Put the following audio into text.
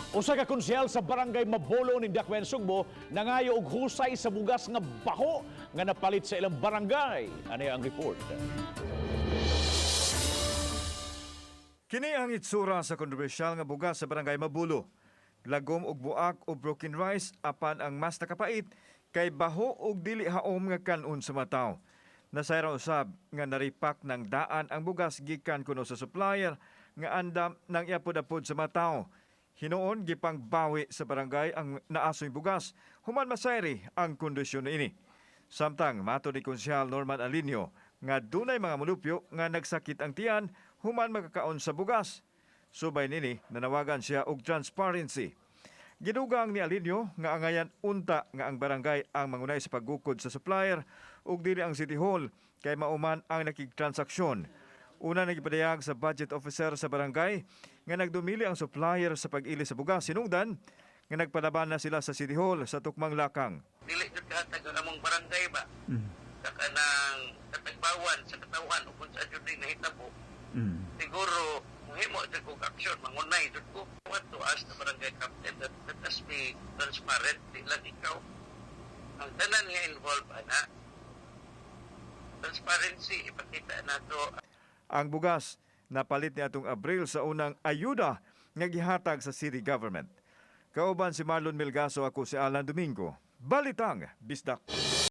Usa ka konsehal sa Barangay Mabolo ning Dakbayan, Sugbo, nangayo og husay sa bugas nga baho nga napalit sa ilang barangay. Ano ang report? Kini ang itsura sa kontrobersyal nga bugas sa Barangay Mabulo. Lagom og buak o broken rice, apan ang mas nakapait kay baho og dili haom nga kanon sa mga tawo. Nasayran usab nga naripak ng daan ang bugas gikan kuno sa supplier nga andam nang iapod-apod sa mga tawo. Hinuon gipang bawi sa barangay ang naasoy bugas human masayri ang kondisyon niini. Samtang matod ni Konsehal Norman Alinio nga dunay mga mulupyo nga nagsakit ang tiyan human makakaon sa bugas. Subay nini, nanawagan siya og transparency. Gidugang ni Alinio nga angayan unta nga ang barangay ang mangunay sa paggukod sa supplier ug dili ang City Hall kay mauman ang nakigtransaksyon. Una nagipadayag sa budget officer sa barangay nga nagdumili ang supplier sa pag-ili sa bugas, sinungdan nga nagpalaban na sila sa City Hall sa tukmang lakang. Dili jud kahatag ang among barangay ba sa kanang katagbawan sa katawhan o kung sa jud rin nahitabo. Siguro muhimo jud kog aksyon, mangunay jud ko. Want to ask the barangay captain that let us be transparent, di lang ikaw, ang tanan nga involved ana. Transparency ipakita nato. Ang bugas napalit ni atong Abril sa unang ayuda nga gihatag sa city government. Kauban si Marlon Melgaso, ako si Alan Domingo. Balitang Bisdak.